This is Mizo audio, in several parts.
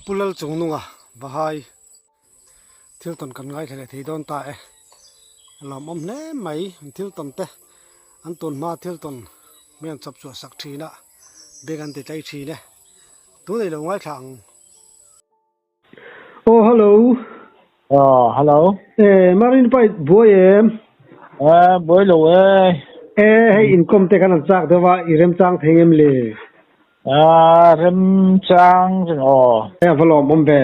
Pu Lalchungnunga Vahai thil tawn kan ngaithla leh thei dawn ta e. A lawmawm hle mai an thil tawn te an tun hma thil tawn mi an chawp chhuah sak thin a beng an ti tlai thin e. Tun ei lo ngaithla ang. Aw hello. Aw hello. E Marin pai buai em? E buai lo e. E hei inkawm te khan an chak deuh a i remchang thei ngem le? A remchang reng aw. E a va lawmawm ve.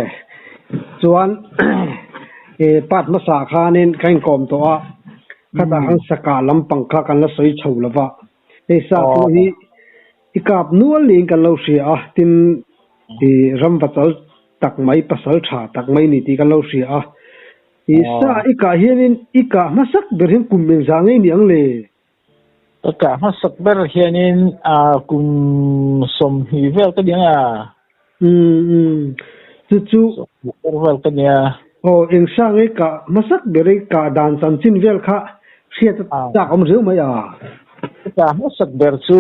Chuan e part hmasa khanin ka inkawm tawh a, khatah khan sakah lampang kha kan la sawi chho lo va. Hei sa pawh hi i kap nual niin kan lo hria a, tin i ram va chal tak mai, pasal tha tak mai ni tih kan lo hria a. I sa i kah hianin i kah hmasak ber hian kum engzah ngei ni ang le? Ka kah hmasak ber hianin kum 20 vel ka ni ang a. Umm chu chu. 20 vel ka nia. Aw engsa ngei kah hmasak ber i kah dan chanchin vel kha hriat a chak awm riau mai a. Ka kah hmasak ber chu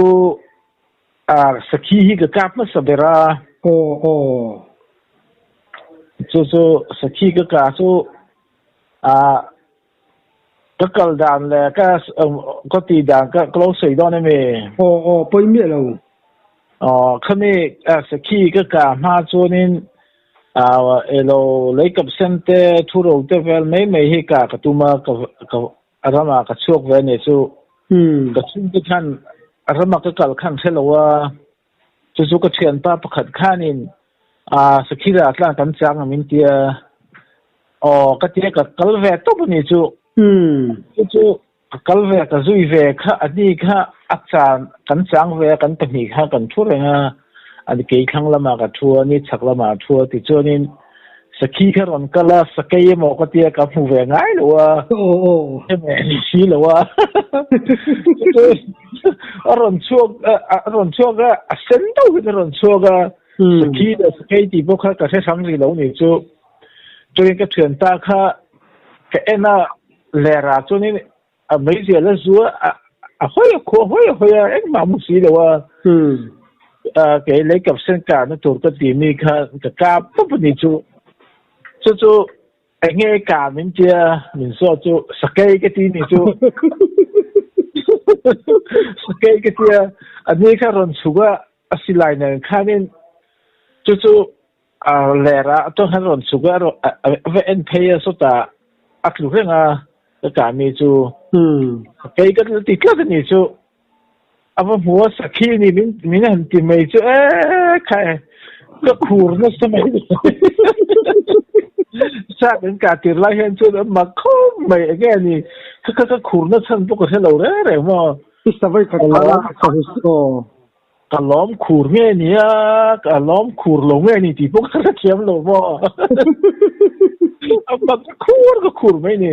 sakhi hi ka kap hmasa ber a. Aw aw. Chu chu sakhi ka kah chu Ka kal dan leh ka ka tih dan ka ka lo sawi dawn em i? Aw aw pawi miah lo. Aw khami sakhi ka kah hma chuanin elo leikap sen te thuro te vel mai mai hi kah ka tum a ka ka ramah ka chhuak ve nih chu. Ka chhungte khan rama ka kal khan hre lo a. Chu chu ka thianpa pakhat khanin sakhi rah tlang kan chang a min tia. Aw ka tia ka kal ve tawp a ni chu. Chu chu ka kal ve ka zui ve kha a ni kha a chan kan chang ve a kan pahnih kha kan thu reng a. Ani kei thlang lamah ka thu a ni chhak lamah a thu a tichuanin sakhi kha rawn kal a sakei emaw ka tia ka hmu ve ngai lo a. Hemi a ni si lo a. A rawn chhuak a rawn chhuak a a sen deuh hian a rawn chhuak a sakhi leh sakei tih pawh kha ka hre hrang rih lo ni chu chuanin ka thian ta kha ka en a lerah chuanin a meizial a zu a a hawi a khuah hawi a hawi a engmah a hmu si lo a kei lei kap sen karna tur ka tih mi kha ka kap tawp a ni chu chu chu Enge ka min tia min zawt chu sakei ka ti ni chu. Sakei ka tia a ni kha rawn chhuk a a silai nen khanin chu chu a ler ah atang khan rawn chhuk a a va en phei a sawtah a tlu reng a ka kah mi chu. Sakei ka ti tlat a ni chu. A va hmu a sakhi ni min min han ti mai chu e khai ka khur nasa mai sa kan kah tir lai hian chuan a mak khawp mai enge a ni ka ka ka khur na chhan pawh ka hre lo reng reng maw I savai khat kha la ka hu aw ka lawm khur nge ni a ka lawm khur lo nge ni tih pawh ka hre thiam lo maw a mak ka khur ka khur mai ni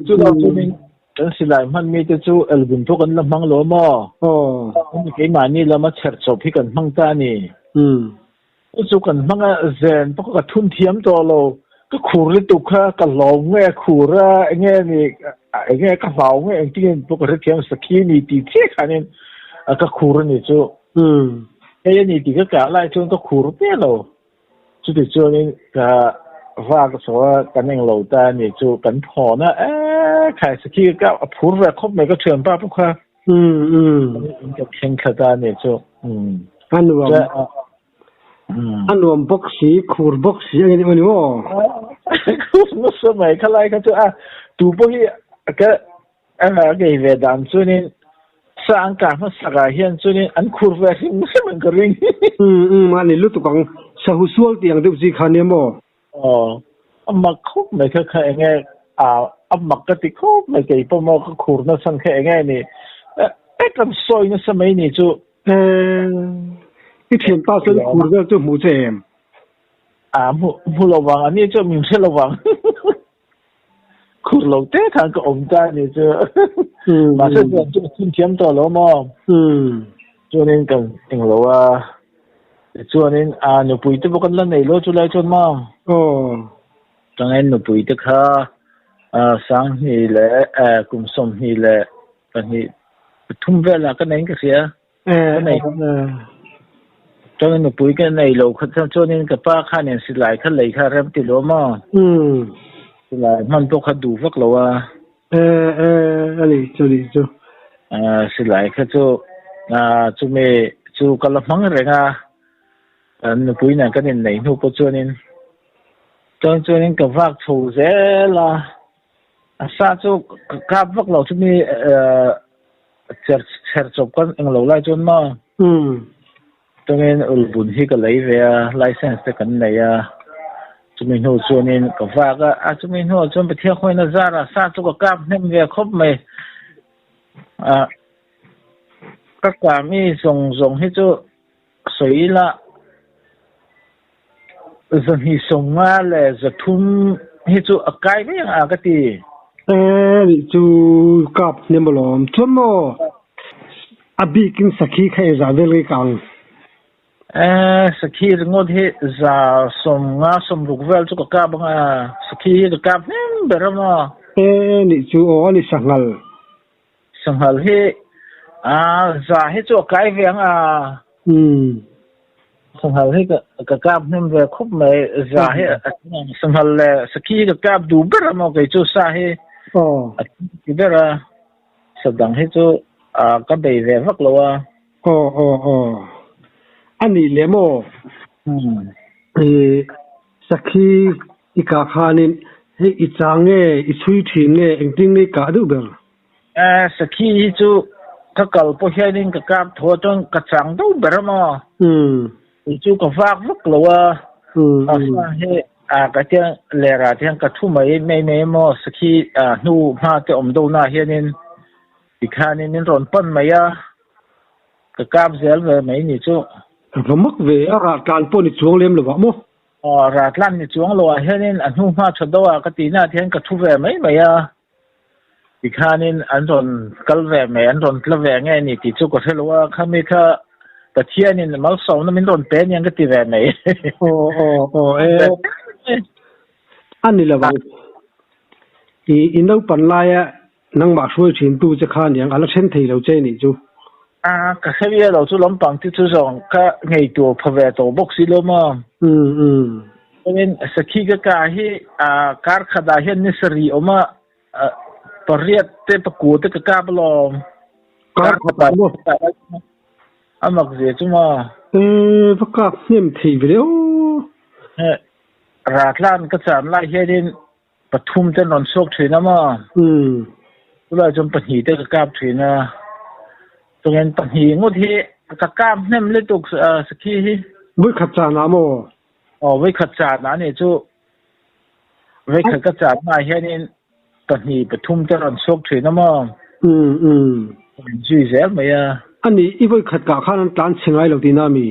chu lo chuan Kan silai hman mite chu Elvin pawh kan la hmang lo maw? Aw. Keimahni lama chherh chawp hi kan hmang ta a ni. Chu chu kan hmang a, zen pawh ka thun thiam tawh lo. Ka khur lutuk kha ka hlawm nge khur a, enge ni, enge ka hlau nge engtin pawh ka hrethiam sakhi ni tih chiah khanin ka khur a ni chu. Hei a ni tih ka kah lai chuan ka khur miah lo. Chuti chuanin ka vak a saw a, kan eng lo ta a ni chu kan thawn a, eee khai sakhi ka a phur ve khawp mai ka thianpa pawh kha. In ka thleng thla ta a ni chu. A nuam a nuam bawk si, khur bawk si a ni a ni maw? Khur nasa mai khalai kha chu a tu pawh hi ka A ngei ve dan chuanin sa an kah hmasak ah hian chuanin an khur ve hrim hrim ang ka ring. Umm umm a ni lutuk ang, sahu sual tih ang deuh chi kha nia maw? Aw, a mak khawp mai kha kha enge a a mak ka ti khawp mai kei pawh maw ka khur nasa kha enge ni e kan sawi nasa mai ni chu. I thianpa chuan khur vel chu hmuh che em? A hmu hmu lo vang, a ni chu min hre lo vang. Khur lo te khan ka awm ta ni chu. Mahse chuan chu thun thiam tawh lo maw? Chuanin kan eng lo a. Chuanin a nupui te pawh kan la nei lo chu lai chuan maw? Changin nupui te kha 2000 leh kum 22 pathum velah ka nei in ka hria. Ka nei. Chuan nupui ka nei lo kha chuanin ka pa khanin silai kha lei kha rem ti lo maw? Silai hman pawh kha duh vak lo a. E e a ni chu ni chu. Silai kha chu chumi chu ka la hmang reng a, kan nupui nen kan inneih hnu pawh chuanin chuan chuanin ka vak chho zel a, a sa chu ka kap vak lo chumi Cher cher chawp kan eng lo lai chuan maw? Chungin ulbun hi ka lei ve a, license te kan nei a, chumi hnu chuanin ka vak a, a chumi hnuah chuan Pathian khawiin a zar a, sa chu ka kap hnem ve khawp mai. A ka kah mi zawng zawng hi chu sawi ila 250 leh 300 hi chu a kai mai ang a ka ti. E nih chu kap hnem alawm chuan maw a bikin sakhi kha engzah vel nge kang? E sakhi ringawt hi 150 60 vel chu ka kap ang a, sakhi hi ka kap hnem ber a maw? E nih chu aw a ni sanghal. Sanghal hi a za hi chu a kai ve ang a. Sanghal hi ka kap hnem ve khawp mai. Za hi sanghal leh sakhi hi ka kap duh ber a maw kei chu sa hi a ti ber a. Sa dang hi chu ka bei ve vak lo a. Aw aw aw. A nih leh maw? Sakhi I kah khanin hei i chang nge, i chhui thin nge, engtin nge i kah deuh ber? Sakhi hi chu ka kal pawh hianin ka kap tho a chuan ka chang deuh ber a maw? Kei chu ka vak vak lo a, sa hi ka tiang lerah te hian ka thu mai mai mai a maw? Sakhi hnu hma te awm deuh naah hianin tikhanin min rawn pan mai a, ka kap zel ve mai ni chu. Ka va mak ve, a rah tlan pawh ni chuang lem lovah maw? Aw, Ratlan ni chuang lo ah hianin a hnu hma tha deuh a ka tihna ah hian ka thu ve mai mai a, tikhanin an rawn kal ve mai, an rawn tla ve nge ni tih chu ka hre lo a, khami kha Pathianin malsawmna min rawn pe aniang ka ti ve mai. Aw, aw, aw, e, a ni lo ang. I, i naupan laia nangmah hruai thintu che kha aniang, a la then thei lo che nih chu. A, ka hre viau lo chu lampang te chu zawng ka ngei tur pha ve tawh bawk si lo maw? Umm umm. Chuanin sakhi ka kah hi kar khatah hian ni sarih awm a, pariat te pakua te ka kap alawm. Kar khatah maw? A mak zia chu maw? E, va kap hnem thei ve aw. Ratlan ka chan lai hianin Pathum te an rawn chhuak thin a maw? Chulai chuan pahnih te ka kap thin a, chungin pahnih ngawt hi ka kap hnem lutuk sakhi hi. Vawikhat chan ah maw? Aw, vawikhat chan ah nih chu vawikhat ka chan hmaah hianin pahnih pathum te an rawn chhuak thin a maw? Zui zel mai a. Ani, i vawikhat kah khan an tlan chhe ngai lo tihna a mi?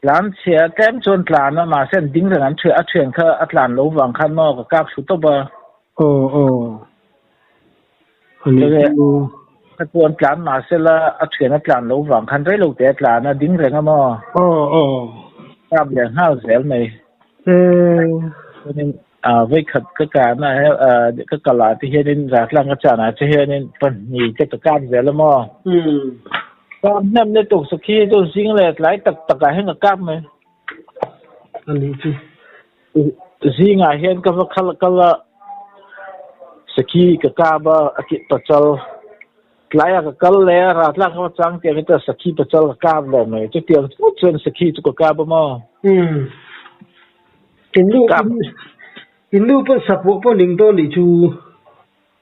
Tlan chhia tlem chuan tlan a, mahse an ding reng an thian a thian kha a tlan lo vang khan maw ka kap thlu tawp a. Aw aw. A nih chu. Kha chuan tlan mahse la a thian a tlan lo vang khan rei lo te a tlan a ding reng a maw. Aw aw. Kap leh nghal zel mai. Ee. Chuanin vawikhat ka kahna ka kal ah te hianin Ratlang ka chan ah te hianin pahnih te ka kap zel a maw. Kap hnem le tuk sakhi chu zing leh tlai tak tak ah hian ka kap mai. A nih chu. Zing ah hian ka va khal kal a sakhi ka kap a a pachal tlai ah ka kal leh a Ratlang ka va chang tiang hi ta sakhi pachal ka kap leh mai. Chutiang ngawt chuan sakhi chu ka kap a maw. In nu in nu pawh sapuah pawh ning dawn nih chu.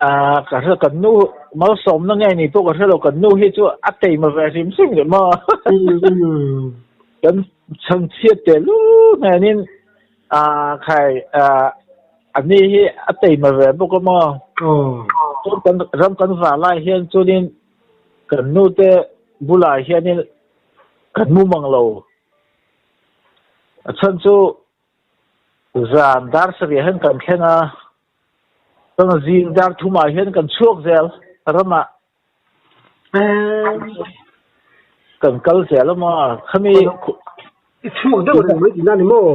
Ah ka hre kan nu malsawmna nge ni pawh ka hre lo kan nu hi chu a teima ve hrim hrim leh maw. Kan chhangchhiat teh lu hnenin ah khai ah a ni hi a teima ve bawk a maw. Chuan kan ram kan vah lai hian chuanin kan nu te bulah hianin kan mu mang lo. A chhan chu zan dar sarih hian kan thleng a, chuan zing dar thumah hian kan chhuak zel ramah kan kal zel a maw khami I chhuak deuh reng mai tihna a ni maw?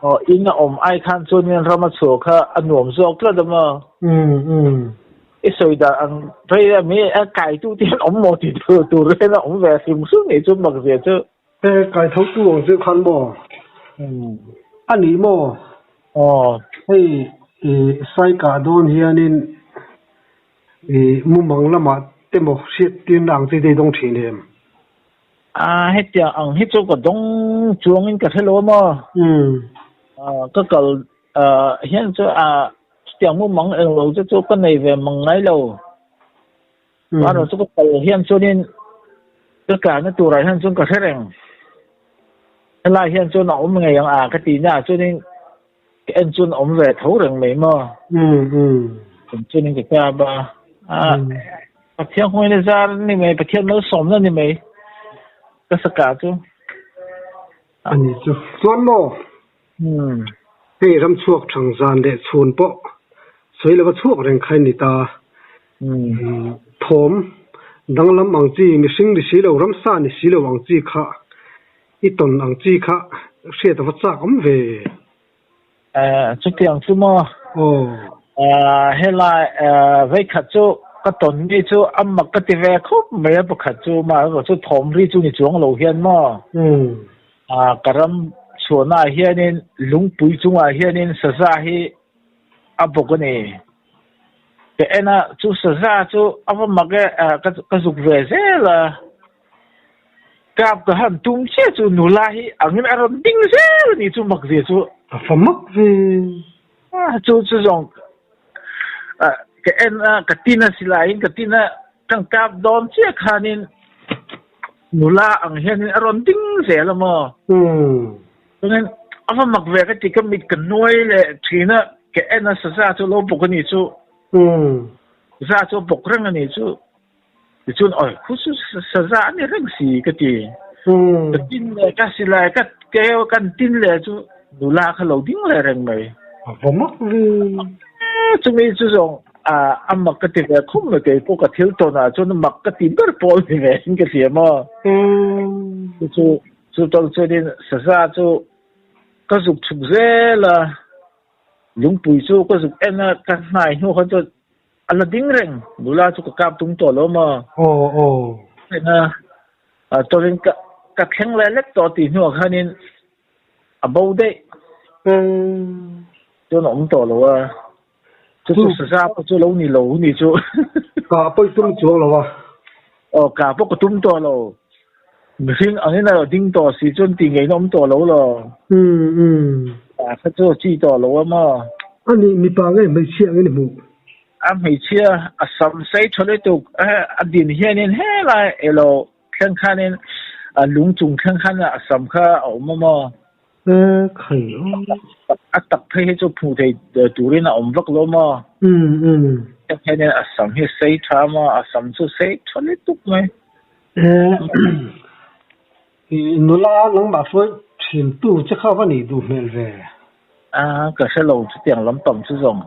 Aw in a awm ai khan chuanin rama chhuah kha a nuam zawk tlat a maw? I sawi dan ang phei a mi a kaitu te hian awm maw tih tur hian a awm ve hrim hrim nih chu mak zia chu. E kai tho tu ang chu khan maw? A nih maw? Aw. Hei i sai kah dawn hianin i mumang lamah te maw hriat tirna ang chi te i dawng thin em? A hetiang ang hi chu ka dawng chuangin ka hre lo a maw? Ka kal hian chu a chutiang mumang englo te chu ka nei ve mang ngai lo. Chuan chu ka kal hian chuanin ka tlanna turah hian chuan ka hre reng. Helai hian chuan a awm ngei ang a ka tihna ah chuanin ka en chuan a awm ve tho reng mai maw. Chuanin ka kap a, a Pathian hmuaina zar ni mai, Pathian malsawmna ni mai ka saka chu. A ni chu. Chuan maw? Hei ram chhuak thang zan leh chhun pawh sawi lova chhuak reng kha in ni ta. Thawm danglam ang chi, mihring ni si lo, ramsa ni si lo ang chi kha i tawn ang chi kha hriat a va chak awm ve. Chutiang chu maw? Aw. Helai veikhat chu ka tawn mi chu a mak ka ti ve khawp mai a, pakhat chu mahse chu thawm ri chu ni chuang lo hian maw? Ka ram chhuahnaah hianin lungpui chungah hianin saza hi a bawk a ni. Ka en a, chu saza chu a va mak e, ka zuk ve zel a. Kap ka han tum chiah chu nula hi angin a rawn ding zel a ni chu mak zia chu. A va mak ve. Chu chu zawng ka en a, ka tin a silaiin ka tin a, kan kap dawn chiah khanin Nula ang hianin a rawn ding zel a maw? Chuanin a va mak ve ka ti, ka mit ka nuai leh thin a, ka en a saza chu lo bawk a ni chu, za chu a bawk reng a ni chu. Tichuan awi khu chu saza a ni reng si ka ti. Ka tin leh ka silai ka keu kan tin leh chu nula kha lo ding leh reng mai. A va mak ve. Chumi chu zawng A mak ka ti ve khawp mai kei pawh ka thil tawn ah chuan mak ka ti ber pawl ni ve in ka hria maw. Chu chu chu tawng chuanin saza chu ka zuk chhuk zel a, lungpui chu ka zuk en a, ka hnai hnu khan chuan a la ding reng, nula chu ka kap tum tawh lo maw. Aw aw. En a, tawlin ka ka thleng leh lek tawh tih hnuah khanin a bo daih. Chuan a awm tawh lo a. Chu chu saza pawh chu lo ni lo ni chu. Ka pawh i tum chuang lo a. Aw ka pawh ka tum tawh lo. Mihring angin a lo ding tawh si chuan tih ngei na awm tawh lo lo. Ka kha chu a chi tawh lo a maw. A nih mipa nge hmeichhia angin i hmuh? A hmeichhia a sam sei tha lutuk a din hianin helai elo thleng khanin a lung chung thleng khan a sam kha a awm a maw. E khai aw. A tak phei hi chu phu thei turin a awm vak lo maw? Heng hianin a sam hi sei tha maw? A sam chu sei tha lutuk mai. E nula nangmah hruai thin tu che kha va nih duh hmel ve. A ka hre lo chutiang lampang chu zawng.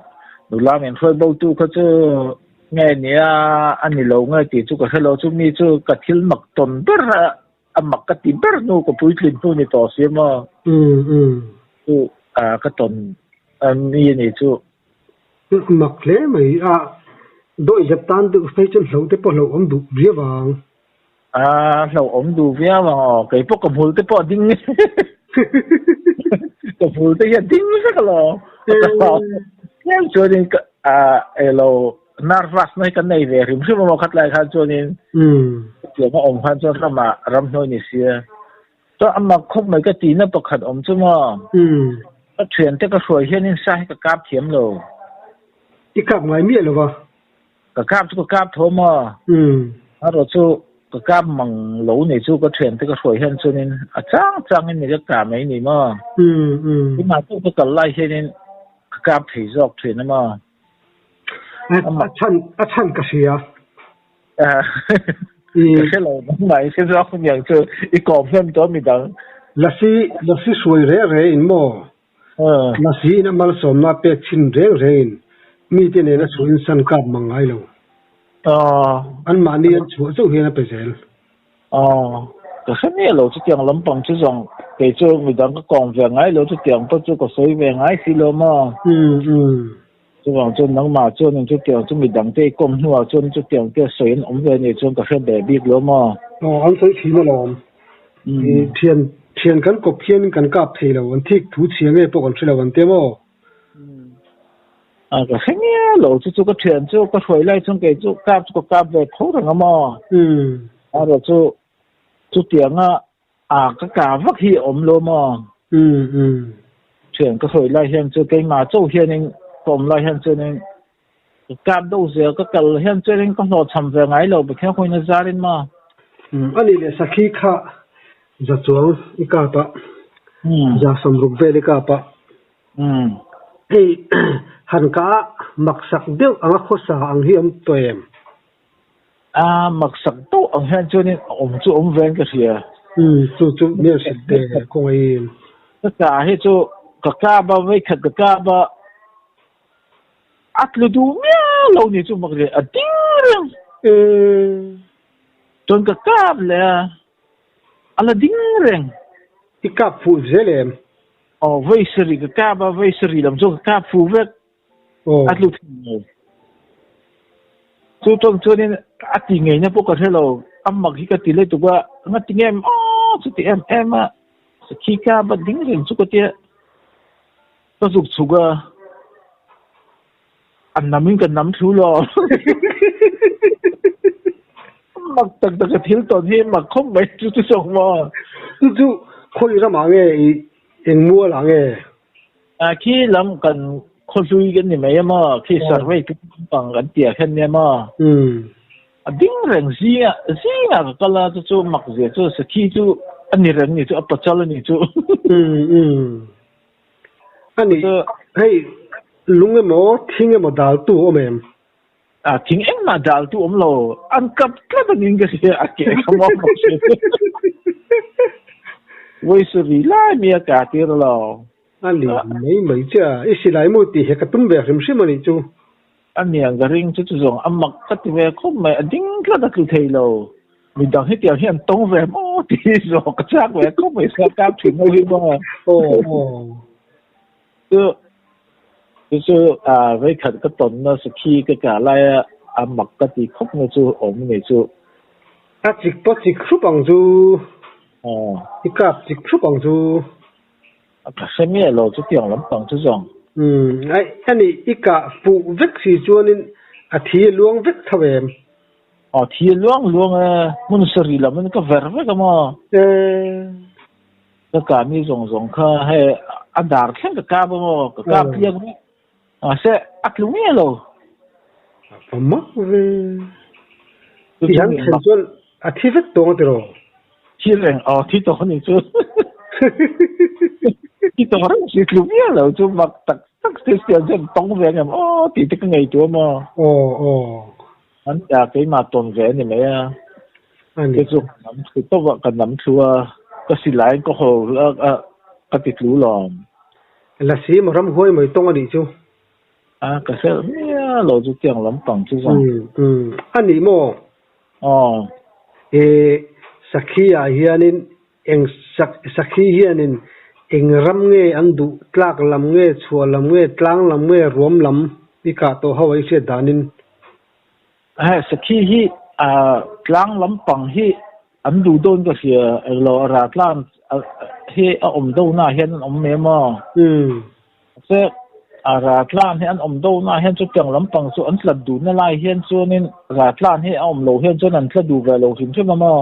Nula min hruai bo tu kha chu nge nia a ni lo nge tih chu ka hre lo. Chumi chu ka thil mak tawn ber a. A mak ka ti ber hnu ka puitlin hnu ni tawh si maw? Chu ka tawn mi a ni chu. Mak hle mai a, dawih zep tan deuh phei chuan hlauh te pawh hlauhawm duh viau ang. A hlauhawm duh viau ang aw, kei pawh ka hmul te pawh a ding ka hmul te hi a ding vek alawm. Tlem chuanin ka elo Nervous na hi kan nei ve hrim hrim emaw khat lai khan chuanin tiang a awm khan chuan ramah ramhnuai ni sia. Chuan a mak khawp mai ka tihna pakhat awm chu maw ka thiante ka hruai hianin sa hi ka kap thiam lo. I kap ngai miah lo va? Ka kap chu ka kap tho maw? Erawh chu ka kap mang lo ni chu ka thiante ka hruai hian chuanin a chang changin ni ka kah mai ni maw? Tunah pawh ka kal lai hianin ka kap thei zawk thin a maw? A chhan a chhan ka hria. Ka hre lo nangmah i hre zawk aniang chu i kawm hnem tawh midang. Lasi lasi hruai reng reng in maw? Lasi in a malsawmna pek chhin reng reng in mite nena chhuah in san kap mang ngai lo. Anmahni an chhuah chauh hian a pe zel. Aw, ka hre miah lo chutiang lampang chu zawng kei chu midang ka kawng ve ngai lo chutiang pawh chu ka sawi ve ngai si lo maw? Chuvang chuan nangmah chuan in chutiang chu midang te i kawm hnuah chuan chutiang te sawi an awm ve nih chuan ka hre ve bik lo maw? Aw, an sawi thin alawm. Thian thian kan kawp hianin kan kap thei lo an thik thu chhia nge pawh kan hre lo an ti maw? A ka hre nge lo chu chu ka thian chu ka hruai lai chuan kei chu kap chu ka kap ve tho reng a maw? Erawh chu chutianga a ka ka vak hi a awm lo maw? Thian ka hruai lai hian chu keimah chauh hianin ka awm lai hian chuanin Ka kap deuh zel, ka kal hian chuanin ka hlawhchham ve ngai lo, Pathian khawiin a zarin maw? A nih leh sakhi kha za chuang i kap a, za sawmruk vel i kap a. Hei han kah a maksak deuh anga khawsa ang hi awm tawh em? A maksak deuh ang hian chuanin a awm chu awm ve in ka hria. Chu chu mian hrilh te kawngaiin. Ka kah hi chu ka kap a, vawikhat ka kap a. A tlu duh miau lo ni chu mak leh a ding reng. Chuan ka kap leh a, a la ding reng. I kap fuh zel em? Aw, vawi sarih ka kap a, vawi sarih lam chu ka kap fuh vek. A tlu thei lo. Chu tawng chuanin a ti ngeina pawh ka hre lo, a mak hi ka ti leh tuk a, nga ti nge maw chuti em em a, sakhi kap a ding reng chu ka tia. Ka zuk chhuk a, a nam in ka nam thlu lo. Mak tak tak a thil tawn hi mak khawp mai chu chu zawk maw? Chu chu khawi ramah nge i eng mual ah nge? A khi lam kan khawhlui kan ni mai a maw? Khi survey tu lampang kan tia khan nia maw? A ding reng zingah zingah ka kal a, chu chu mak zia chu sakhi chu a ni reng ni chu a pachal a ni chu. A nih, hei lung emaw thing emaw daltu awm em? A thing engmah daltu awm lo, an kap tlat angin ka hria, a keh ka maw mak hria. Vawisu ri lai mi a kah tir lo. A nih mai mai che a, i silai mu tih hi ka tum ve hrim hrim a nih chu. A niang ka ring chu chu zawng a mak ka ti ve khawp mai, a ding tlat a tlu thei lo. Midang hetiang hi an tawng ve maw tih zawh ka chak ve khawp mai sia kap thin ho hi maw. Aw aw. Chu chu chu a veikhat ka tawnna sakhi ka kah lai a a mak ka ti khawp mai chu awm ni chu. A chik pawh chik hrup ang chu. Aw. I kap chik hrup ang chu. A ka hre miah lo chutiang lampang chu zawng. Umm ai a nih i kah fuh vek si chuanin a thi a luang vek tho em? Aw thi a luang luang e, hmun sarih lam in ka ver vek a maw? E. Ka kah mi zawng zawng kha hei a dar thleng ka kap a maw? Ka kap tliak vek. Mahse a tlu miah lo. A va mak ve. Ti han thlen chuan a thi vek tawng a tiraw? Thi reng, aw thi tawh a ni chu. Thi tawh reng si tlu miah lo chu mak tak tak Christian chuan tawng ve ang em aw tih te ka ngaihtuah a maw? Aw aw. An tia keimah tawn ve a ni mai a. A ni. Kei chu ka nam thlu tawp a, ka nam thlu a, ka silai in ka haw a ka ti tlu lawm. Lasi maw ramhuai mai tawng a nih chu. A ka hrelh miah lo chu tiang lampang chu zawng. Umm a nih maw? Aw. E sakhi ah hianin eng sak sakhi hianin eng ram nge an duh tlak lam nge chhuah lam nge tlang lam nge ruam lam i kah tawh ho a i hriat danin. He sakhi hi tlang lampang hi An duh dawn ka hria, englo a rah tlang hi a awm dona hian an awm em aw? Mahse a rah tlang hi an awm dona hian chutiang lampang chu an tlat duhna lai hian chuanin rah tlang hi a awm loh hian chuan an tla duh ve lo hrim hrim a maw?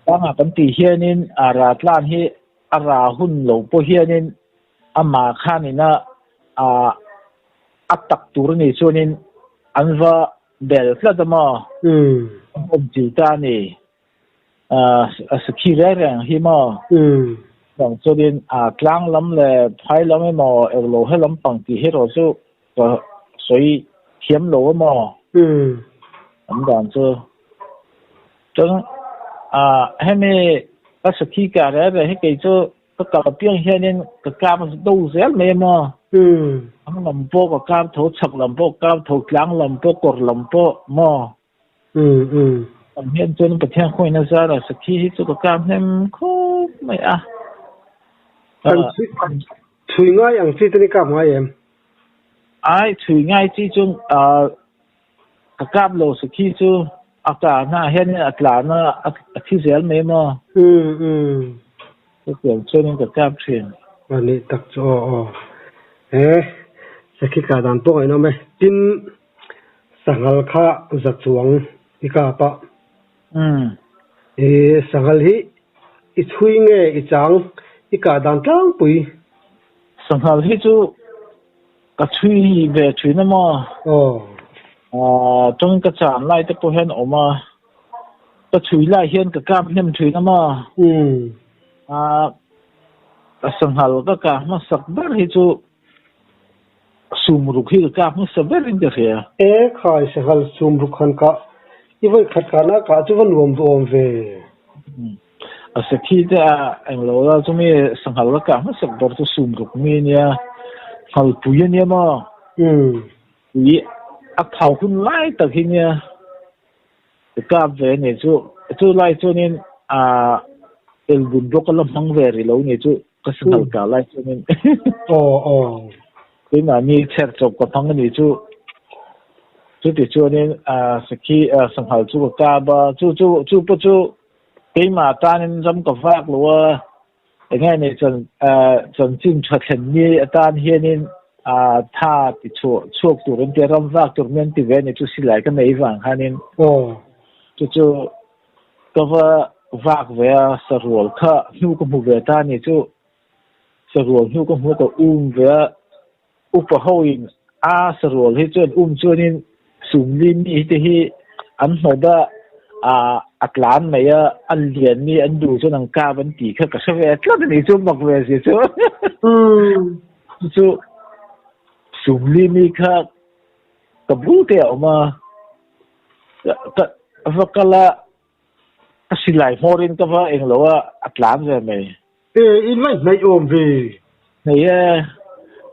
Tlangah kan tih hianin a rah tlang hi a rah hun lo pawh hianin amah khanin a a tak tur a nih chuanin an va Bel tlat a maw? A awm chil ta a ni. A sakhi reng reng hi maw? Bang chuanin a tlang lam leh phai lam emaw englo he lampang tih hi erawh chu ka sawi thiam lo a maw? An dan chu. Chuan hemi ka sakhi kah reng reng hi kei chu Ka kal apiang hianin ka kap do zel mai a maw? Ang lam pawh ka kap tho, chhak lam pawh ka kap tho, tlang lam pawh, kawr lam pawh maw? Ang hian chuan Pathian khawiin a zar a, sakhi hi chu ka kap hnem khawp mai a. Kan chhui ngai ang chi te ni kap ngai em? Ai, chhui ngai chi chu ka kap lo sakhi chu. A kah na hianin a tlan a, a thi zel mai maw? Umm umm. Chutiang chuanin ka kap thin. A nih tak chu aw aw. He sakhi kah dan pawh ngaihnawm e. Tin, sanghal kha za chuang i kap a. Umm. I sanghal hi i chhui nge i chang i kah dan tlangpui? Sanghal hi chu Ka chhui ve thin a maw? Aw. Aaa tawng ka chan lai te pawh hian a awm a, ka chhui lai hian ka kap hnem thin a maw? Umm. Aaa ka sanghal ka kah hmasak ber hi chu sumruk hi ka kap hmasa berin ka hria. E khai sanghal sumruk han kah i vawi khat kahna kah chu va nuam duhawm ve. Umm. A sakhi te a englo la chumi sanghal ka kah hmasak ber chu sumruk mi ania, nghalpui ania maw? Pui a thau hun lai tak hi nia ka kap ve a ni chu, chu lai chuanin ah elbun bawk a la hmang ve rih lo ni chu ka sanghal kah lai chuanin keimahni chher chawp ka hmang a ni chu, chuti chuanin ah sakhi ah sanghal chu ka kap a, chu chu chu pawh chu Keimah tanin ram ka vak lo a, enge ni chan chanchin tha thlen ni atan hianin tha ti chhuah chhuak tur an tia ram vak tur mian ti ve ni chu silai ka nei vang khanin chu chu ka va vak ve a sarual kha hnu ka hmu ve ta ni chu sarual hnu ka hmu ka um ve a upa ho in a sarual hi chuan um chuanin sumli mi te hi an hnawt a ah a tlan mai a a lian mi an duh chuan an kap an tih kha ka hre ve tlat a ni chu mak ve zia chu chu sumli mi kha ka bul te a awm a ka va kal a ka silai hmawrin ka va englo a a tlan ve mai. E, in va hnaih awm ve. Hei e,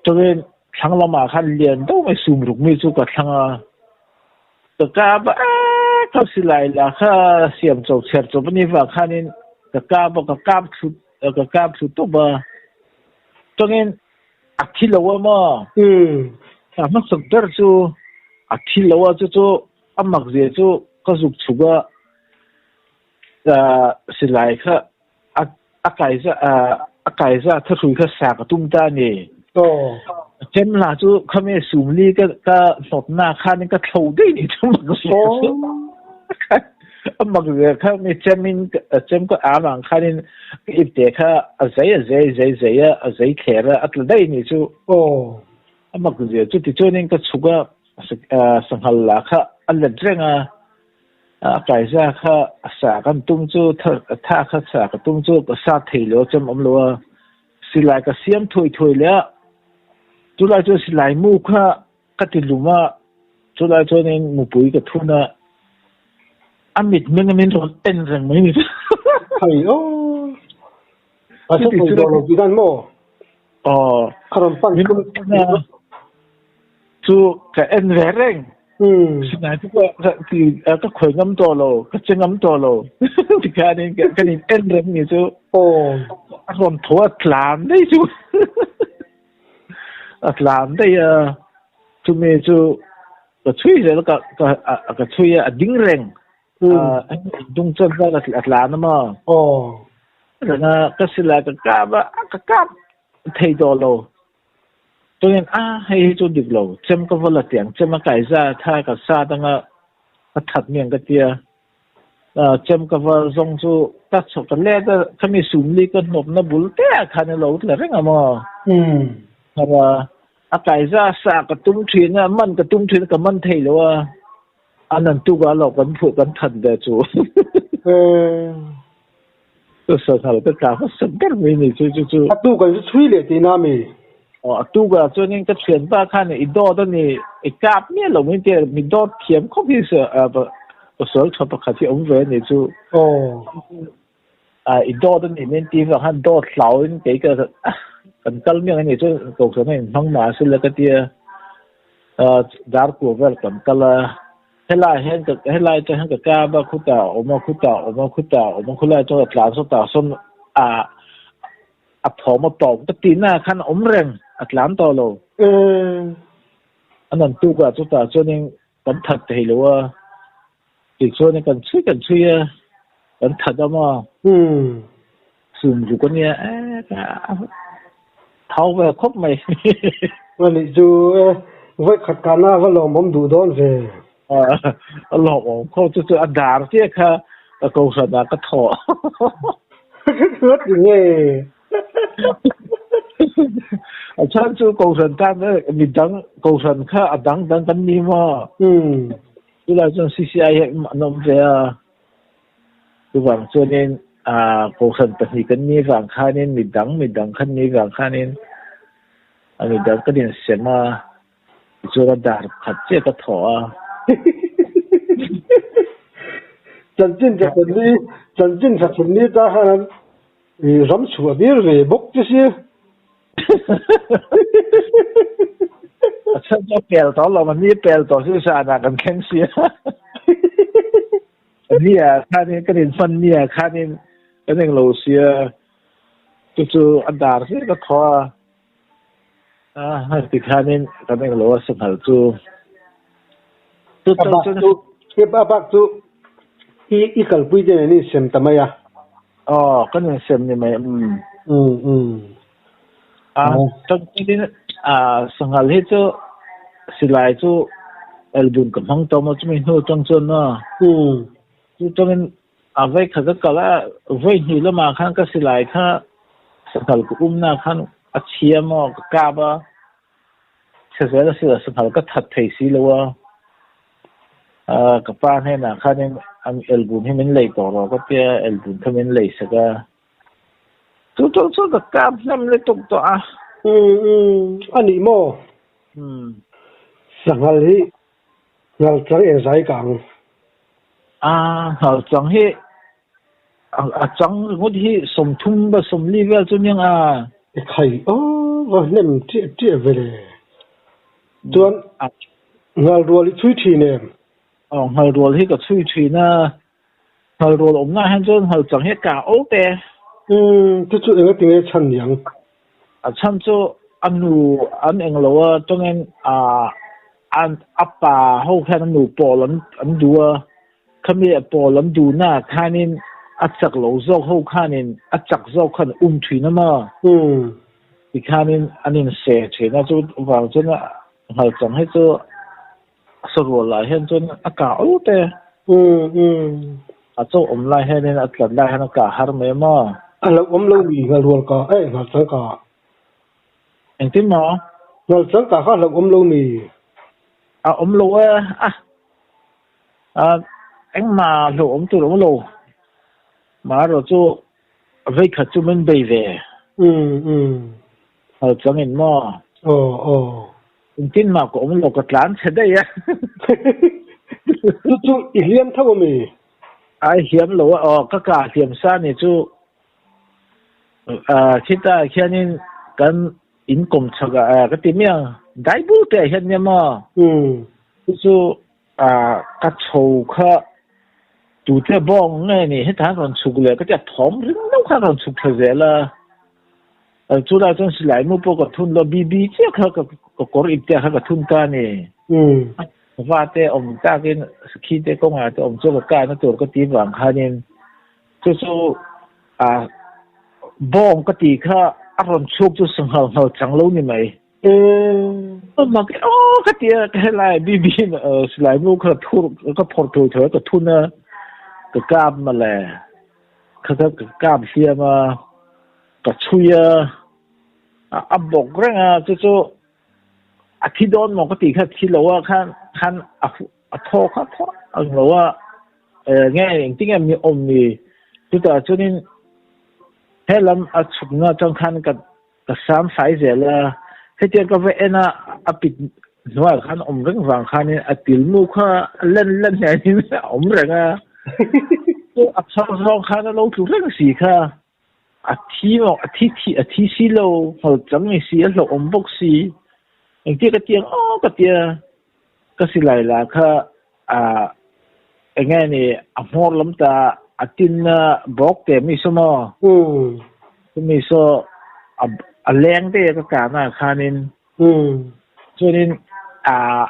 chuan thlang lamah khan lian deuh mai sum ruk mi chu ka thlang a, ka kap a, ka silai lah kha siam chawp chher chawp a nih vang khanin ka kap a, ka kap thlu ka kap thlu tawp a, chuanin a thi lo a maw? A hmasak ber chu a thi lo a, chu chu a mak zia chu ka zuk chhuk a, silai kha a a kaiza a kaiza thahrui kha sa ka tum ta a ni. A chem hla chu khami sumli ka ka hnawtna khanin ka thlo daih ni chu mak zia chu. A mak zia kha mi chemin chem ka am ang khanin ka ipte kha a zai a zai zai zai a a zai thler a a tla daih ni chu. A mak zia chu tichuanin ka chhuk a sanghal lah kha a let reng a. A kaiza kha a sa kan tum chu tha kha sa ka tum chu ka sa thei lo chem awm lo a silai ka siam thuai thuai leh a chulai chuan silai mu kha ka ti lum a chulai chuanin mupui ka thun a a mit meng a min rawn en reng mai ni Hai aw a sa thei dawn lo tih dan maw aw a rawn pan min rawn en a chu ka en ve reng Sinai chu ka ti ka khawi ngam tawh lo, ka che ngam tawh lo. Tikhanin kan in en reng ni chu. A rawn tho a tlan daih chu. A tlan daih a. Chumi chu ka chhui zel ka ka ka chhui a, a ding reng. A dung chuan khan a tlan a maw. Reng a, ka silai ka kap a, ka kap thei tawh lo. Chuanin a hei hi chu dik lo, chem ka va la tiang, chem a kai za tha ka sat anga ka that miang ka tia, chem ka va zawng chu ka chhawk ta let a, khami sumli ka hnawpna bul te ah khan a lo tla reng a maw? Hara a kai za sa ka tum thin a, man ka tum thin a ka man thei lo a, a nan tuk ah lo kan phuh kan that ve chu. Ka sanghal ka tla hmasa ber mai ni chu chu chu. A tuk an chu chhui leh tihna mi? Aw a tuk ah chuanin ka thianpa khan i dawt a ni, i kap miah lo mai tia mi dawt thiam khawp hi pasal tha pakhat hi awm ve a ni chu. Aw. I dawt a ni min ti vang khan dawt hlauin kei ka kan kal miang a ni chu kohhran a inhmang mah a sila ka tia dar kua vel kan kal a. Helai hian ka helai atang hian ka kap a khutah a awm a khutah a awm a khutah a awm a khulai chuan ka tlan sawtah sawn ah a thawm a tawp ka tihna ah khan a awm reng a tlan tawh lo. A nan tuk ah chutah chuanin kan that thei lo a. Tichuan kan chhui kan chhui a, kan that a maw? Sum ruk a nia e, ka thau ve khawp mai. A nih chu e, vawi khat kahna a va lawmawm duh dawn ve. A lawmawm khawp chu chu a dar chiah kha ka kohhran ah ka thawh. Ka ti nge. A chhan chu kohhran tan midang kohhran kha a dang dang kan ni maw? Chulai chuan CCI hi an awm ve a, chuvang chuanin kohhran pahnih kan ni vang khanin midang midang khan ni vang khanin a midang kan insem a, tichuan a dar khat chiah ka thawh a. Chanchin Thathunni Chanchin Thathunni ta khan an ram chhuah tir ve bawk che sia. A chhan chu a pel tawh lo, mahni a pel tawh chu zanah kan thleng si a. Ni ah khanin kan inhman ni ah khanin kan englo si a, chu chu a dar hle ka thaw a, a ti khanin kan englo a sanghal chu. Chu A bak chu, a bak chu i i kalpui te nen i insem ta mai a. Aw, kan insem ni mai, umm. Umm, umm. A, tangpuiin a sanghal hi chu silai chu elbun ka hmang tawh maw chumi hnu atang chuan maw. Umm. Chu tangin a vei khat ka kal a, vawi hnih lamah khan ka silai kha sanghal ka umna khan a chhia maw ka kap a, chhe zel a sila sanghal ka that thei si lo a. Ka pa hnenah khanin an elbun hi min lei tawh rawh ka tia, elbun kha min lei sak a. Chu chu chu ka kap hnem lutuk tawh a. Umm umm a nih maw? Umm. Sanghal hi ngal chang eng zai ka ang? A ngal chang hi a chang ringawt hi 30 ba 40 vel chu nia a. E khai aw va hnem ṭiah ṭiah ve le. Chuan ngal rual i chhui ṭhin em? Aw ngal rual hi ka chhui ṭhin a. Ngal rual awmna ah hian chuan ngal chang hi a kah o te. Umm chu chu enga tinge chhan niang? A chhan chu a nu an eng lo a tawngin a a pa ho khian a nu pawl an an duh a, khami a pawl an duhna ah khanin a chak lo zawk ho khanin a chak zawk khan um thin a maw? Umm. Tikhanin an inseh thin a, chu vang chuan ngal chang hi chu A sarual lai hian chuan a kah aw te. Umm umm. A chaw awm lai hianin a tlat lai hian a kah har mai maw? A lo awm lo mi nghal rual ka eh nghal chang ka. Engtin maw? Nghal chang ka kha a lo awm lo mi. A awm lo e a a engmah hlauh awm tur a awm lo. Marawh chu veikhat chu min bei ve. Umm umm. Nghal changin maw? Aw aw. Engtin mah ka awm lo, ka tlan chhe daih a. Chu chu i hliam tho a mi? Ai hliam lo a, aw ka kah hliam sa ni chu khitah khianin kan in kawm chhak ah ka ti mai ang, dai bur te ah hian nia maw? Chu chu ka chho kha tute bawng nge ni hetah an rawn chhuk leh ka ti a, thawm ring deuh kha an rawn chhuk thla zel a. Chulai chuan silai mu pawh ka thun lo, BB chiah kha ka kawr ip te kha ka thun ta a ni. Va te awm takin sakhi te kawngah te awm chu ka kahna tur ka ti vang khanin chu chu bawng ka tih kha a rawn chhuk chu sanghal nghal chang lo ni mai. Mak aw ka ti a, ka helai BB silai mu kha ka phawrh thur thur a ka thun a, ka kap mawle. Kha kha ka kap hliam a, ka chhui a, a bawk reng a, chu chu a thi dawn maw ka tih kha thi lo a khan khan a thaw kha thaw ang lo a, nge engtin nge mi awm ni chutah chuanin helam a chhukna atang khan ka ka sam fai zel a, hetiang ka va en a a pit hnuaiah khan awm reng vang khanin a tilmu kha len len hnenin a awm reng a, chu a phar zawng khan a lo tlu reng si kha, a thi maw a thi thi a thi si lo, nghal chang ni si a hlauhawm bawk si, engtia ka ti ang aw ka tia ka silai lah kha ah eng nge ni a hmawr lam ta a tin a bawk te mi saw maw chumi saw a leng te ka kah na khanin chuanin ah.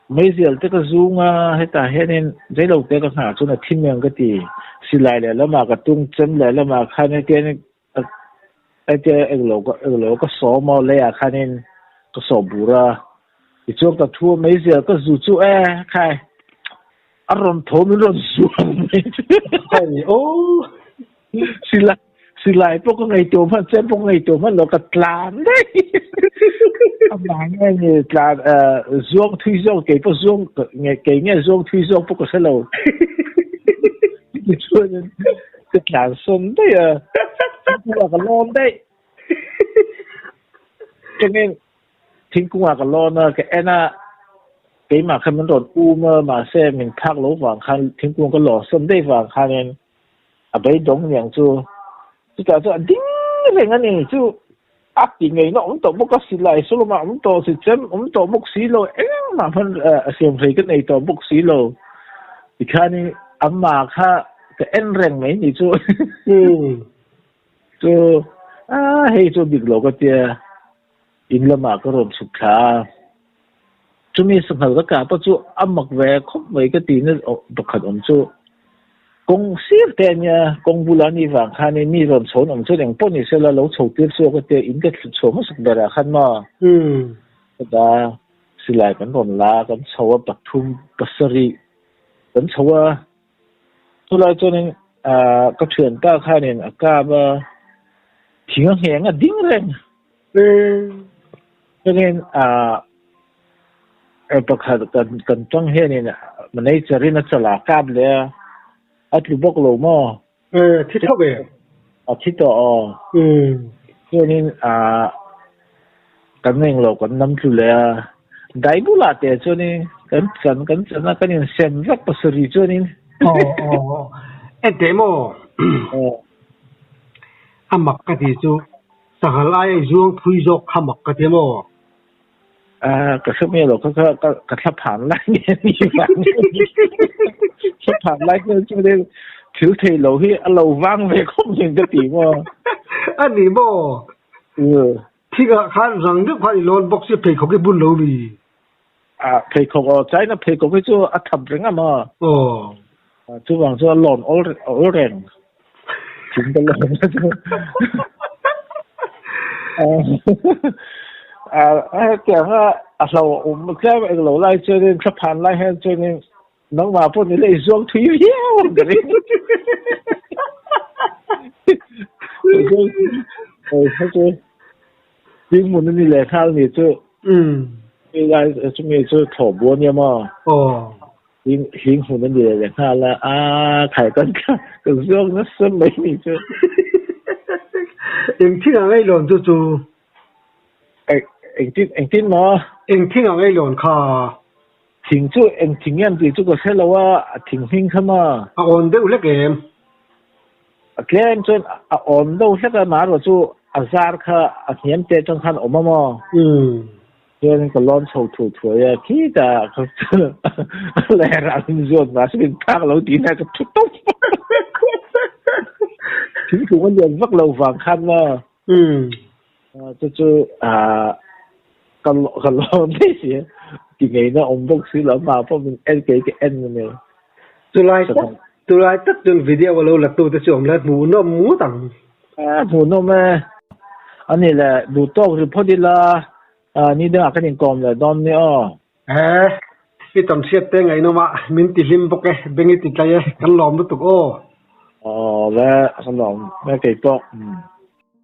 Meizial te ka zung a, hetah hianin zeilo te ka nghah chuan a thim em ka ti. Silai lehlamah ka tung chem lehlamah khan hetian hetia englo englo ka sawm a leiah khanin ka sawh bur a. Tichuan ka thu a meizial ka zu chu e khai a rawn tho min rawn zuang mai chu. Silai Silai pawh ka ngaihtuah hman, chem pawh ka ngaihtuah hman lo, ka tlan daih. Amah nge ni tlan zuang thui zawk, kei pawh zuang kei nge zuang thui zawk pawh ka hre lo. Tichuanin ka tlan sawn daih a, thingkungah ka lawn daih. Chungin thingkungah ka lawn a, ka en a, keimah khan min rawn um a, mahse min phak lo vang khan thingkung ka lawn sawn daih vang khanin A beidawng niang chu chutah chuan a ding reng a ni chu a ti ngei na awm tawh bawk a silai sawlawmah awm tawh si chem awm tawh bawk si lo engmah hman a siam hlei ka nei tawh bawk si lo tikhanin amah kha ka en reng mai ni chu chu a hei chu dik lo ka tia in lamah ka rawn chhuk thla a chumi sanghal ka kah pawh chu a mak ve khawp mai ka tihna pakhat awm chu kawng sir te a nia kawng bula ni vang khanin mi rawn chho an awm chuan engpawh ni sela lo chho tir chu ka tia in ka thli chhuah hmasak berah khan maw chutah silai kan rawn la a kan chho a pathum pasarih kan chho a chulai chuanin ah ka thianpa khanin a kap a thing a ngheng a ding reng. Chuanin ah pakhat kan kan tang hianin manager in a chala kap leh a, a tlu bawk lo maw? Thi tho ve. A thi tawh aw. Chuanin ah kan englo kan nam tlu leh a, dai bulah te chuanin kan chan kan chan a kan insem vek pasarih chuanin. Aw aw enteh maw? A mak ka ti chu. Sanghal ai a zuang phui zawk kha mak ka ti maw? Ah, ka hre mai lo kha kha ka ka thla phan lai nge ni vang nge ni. Thla phan lai nge chu ne thil thei lo hi a lo vang ve khawp nen ka ti maw? A ni maw? Thingah khan rang deuh khan i lawn bawk si pheikhawk i bun lo mi? Ah, pheikhawk aw, China pheikhawk hi chu a thap reng a maw? Aw. Chuvang chu a lawn awl awl reng. Thing ka lawn a chu. Ah, hetiang a a hlauhawm tlem eng lo lai chuanin thlaphan lai hian chuanin nangmah pawh ni leh i zuang thui viau ang ka ring. Ding hmun a ni leh nghal ni chu. Lai chumi chu thlawh bu a nia maw? Aw. Hing hing hmun a ni leh nghal a, a khai kan ka zuang nasa mai ni chu. Eng thing ang ei lawn chu chu? Engtin engtin maw? Eng thing ang ei lawn kha? Thing chu eng thing em tih chu ka hre lo a, a thing hming kha maw? A awn deuh hlek em? A tlem chuan a awm deuh hlek a, marawh chu a zar kha a hniam te atang khan awm a maw? Chuan ka lawn chho thuai thuai a, khitah kha lerah min zuat mahse min phak lo tih na ka thu tawp. Thingkung a lian vak lo vang khan maw? Chu chu ka ka lawn daih si a, ti ngeina awm bawk si lo, amah pawh min en kei ka en a ni. Chulai tak chulai tak chuan video a lo la tu te chu awm la hmuhnawm ngawt ang. Hmuhnawm e. A ni le, duh tawk ri phawt ila, ni dangah kan inkawm leh dawn nia aw. He, i tam hriat te ngaihnawm a, min ti hlim bawk e, beng i ti tlai e, kan lawm lutuk aw. Aw le, ka lawm e keipawh.